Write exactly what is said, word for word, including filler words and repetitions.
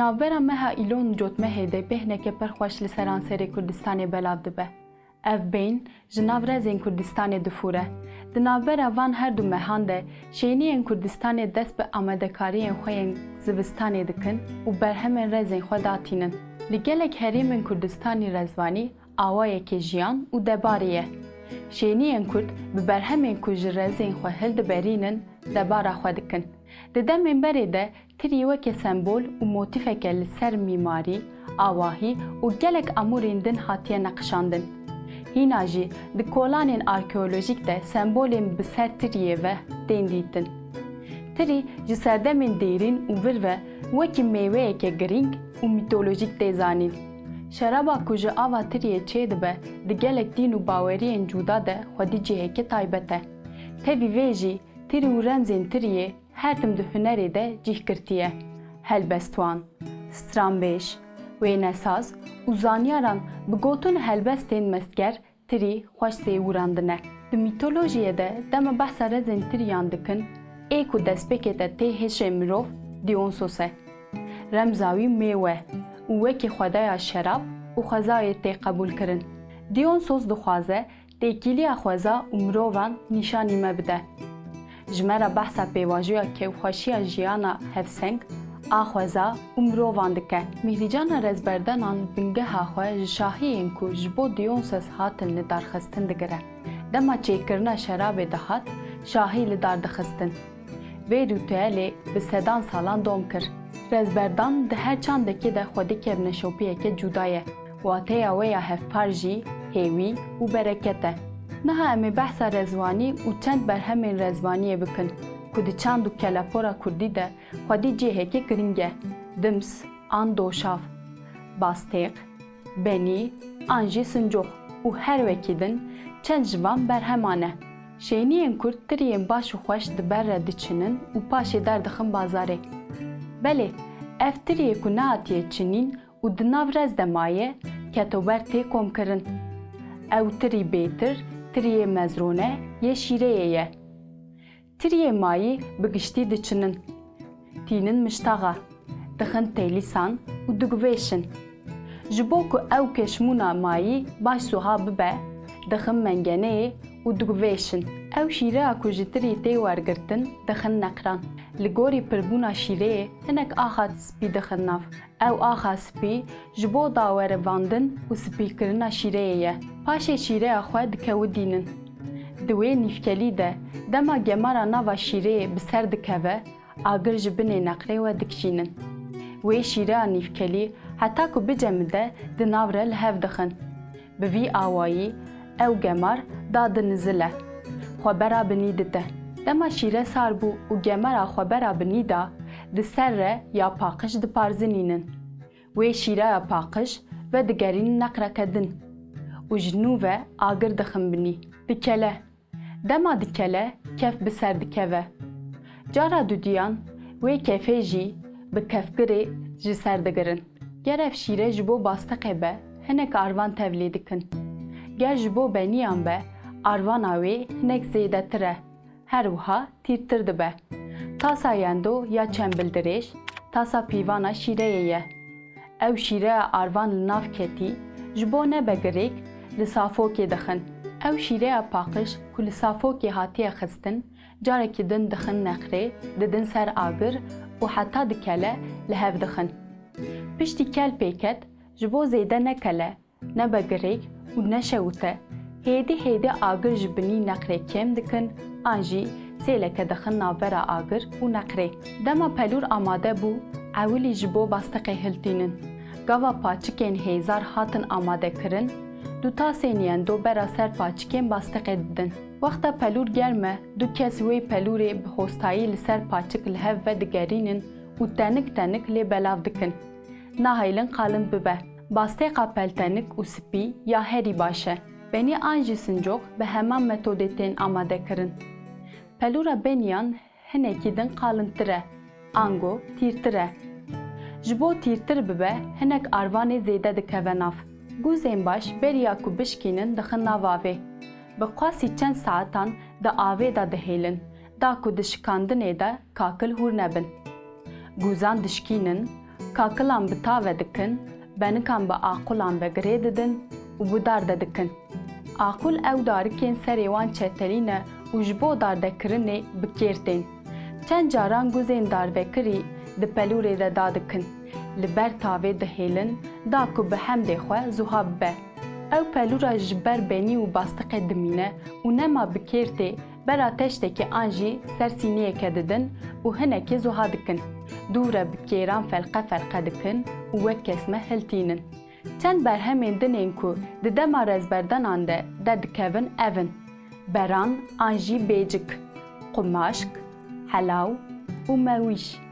Navbera meha Îlon û Cotmehê de bêhneke pir xweş li seranserê Kurdistanê belav dibe. Ev bêhn ji nav rezên Kurdistanê difûre. Di navbera van her du mehan de şêniyên Kurdistanê dest bi amadekariyên xwe yên zivistanê dikin û berhemên rezên xwe datînin. Li gelek herêmên Kurdistanî rezvanî awayekê jiyan û debarê ye. Şêniyên Kurd bi berhemên ku ji rezên xwe hildiberînin debara xwe dikin. Di demên berê de tirî weke sembol û motîfeke li ser mîmarî, awahî û gelek amûrên din hatiye neqişandin. Hîna jî di kolanên arkeolojîk de sembolên bi ser tiriyê ve tên dîtin. Tirî ji serdemên dêrîn û vir ve wekî mêweyeke girîng û mîtolojîk tê zanîn. Şeraba ku ji ava tiriyê çêdibe di gelek dîn û baweriyên cuda de xwedî ciheke taybet e. Tevî vê jî tirî û remzên tiriyê her tim di hunerê de cih girtiye. Helbestwan, stranbêj, wênesaz û zanyaran bi gotin û helbestên mestger tirî xweş sêwirandine. Di mîtolojiyê de dema behsa rezên tiriyan dikin, ê ku destpêkê de tê hişê mirov Dionsos e. Remza wî mêw e û wekî xwedaya şerab û xwezayê tê qebûlkirin. Dionsos dixwaze têkiliya xweza û mirovan nîşanî me bide. Ji me re behsa pêvajoya kêfxweşiya jiyana hevseng a xweza û mirovan dike. Mîhrîcana Rezberdanan bingeha xwe ji şahiyên ku ji bo Dionsos hatin lidarxistin digire. Dema çêkirina şerabê dihat, şahî li dar dixistin. Vê rîtuelê bi sedan salan dom kir. Rezberdan di her çandekê de xwedî kevneşopiyeke cuda ye. Wateya wê ya hevpar jî hêwî û bereket e. Niha em ê behsa rezvanî û çend berhemên rezvaniyê bikin ku di çand û kelepora kurdî de xwedî cihekê girîng e. Dims an doşav, bastêq, benî an jî sincox û her wekî din çend ji van berheman e. Şêniyên kurd tiriyên baş û xweş di ber re diçinin û paşê derdixin bazarê. Belê, ev tiriyê ku nehatiye çinîn û di nav rez de maye, ketober tê komkirin. Ew tirî bêtir, tiriyê mezrone yê şîreyê ye. Tiriyê mayî bi giştî diçinin, tînin miştaxa, dixin têlîsan û diguvêşin. Ji bo ku ew keşmûna mayî baş suha bibe, dixin mengeneyê û diguvêşin. Ew şîreya ku ji tirî tê wergirtin, dixin neqran. Li gorî pirbûna şîreyê hinek axa spî dixin nav. Ew axa spî ji bo dawerivandin û spîkirina şîreyê ye. Paşê şîreya xwe dikewidînin. Di wê nîvkelî de dema gemara nava şîreyê bi ser dikeve, agir ji binê neqrê we dikişînin. Wê şîreya nîvkelî heta ku bicemide di nav re li hev dixin. Bi vî awayî ew gemar dadinizile, xwe bera binî dide. Dema şîre sar bû û gemara xwe bera binî da, di ser re ya paqij diparzinînin. Wê şîreya paqij vedigerînin neqreke din û ji nû ve agir dixin binî. Dikele. Dema dikele, kef bi ser dikeve. Cara dudiyan wê kefê jî bi kefgirê ji ser digirin. Ger ev şîre ji bo bastiqê be, hinek arvan tevlî dikin. Ger ji bo beniyan be, arvana wê hinek zêdetir e. Her wiha tîrtir dibe. Tasa yendo ya çembildirêj, tasa pîvana şîreyê ye. Ew şîreya arvan li nav ketî, ji bo nebe girêk, li safokê dixin. Ew şîreya paqij ku li safokê hatiye xistin, carekî din dixin neqrê, didin ser agir û heta dikele li hev dixin. Piştî kel pê ket, ji bo zêde nekele, nebe girêk û neşewite, hêdî hêdî agir ji binî neqrê kêm dikin an jî sêleke dixin navbera agir û neqrê. Dema pelûr amade bû, ewilî ji bo bastiqê hiltînin. Gava paçikên hêzar hatin amadekirin, du tasên yendo bera ser paçikên bastiqê didin. Wexta pelûr germ e, du kes wê pelûrê bi hostayî li ser paçik li hev vedigerînin û tenik tenik lê belav dikin. Nahêlin qalind bibe. Bastêqa peltenik û spî ya herî baş e. Benî an jî sincox bi heman metodê tên amade kirin. Pelûra beniyan hinekî din qalindtir e, ango tîrtir e. Ji bo tîrtir bibe, hinek arvanê zêde dikeve nav. Gûzên baş beriya ku bişkînin dixin nav avê. Bi qasî çend saetan di avê de dihêlin, da ku di şikandinê de kakil hûr nebin. Gûzan dişkînin, Kakilan bi tave dikin, benikan bi aqulan ve girê didin û bi dar de dikin. Aqul ew darikên serê wan çetelî ne û ji bo dardekirinê bi kêr tên. Çend caran guzên darvekirî di pelûrê de dadikin. Li ber tavê dihêlin, da ku bi hemdê xwe zuha bibe. Ew pelûra ji ber benî û bastiqê dimîne û nema bi kêr tê, bera teştekê an jî ser sîniyeke didin û hinekê zuha dikin. Dû re bi kêran felqe felqe dikin û wek kesme hiltînin. Çend berhemên din ên ku di dema rezberdanan de derdikevin ev in: beran an jî bêcik, qumaşk, helaw û mewîş.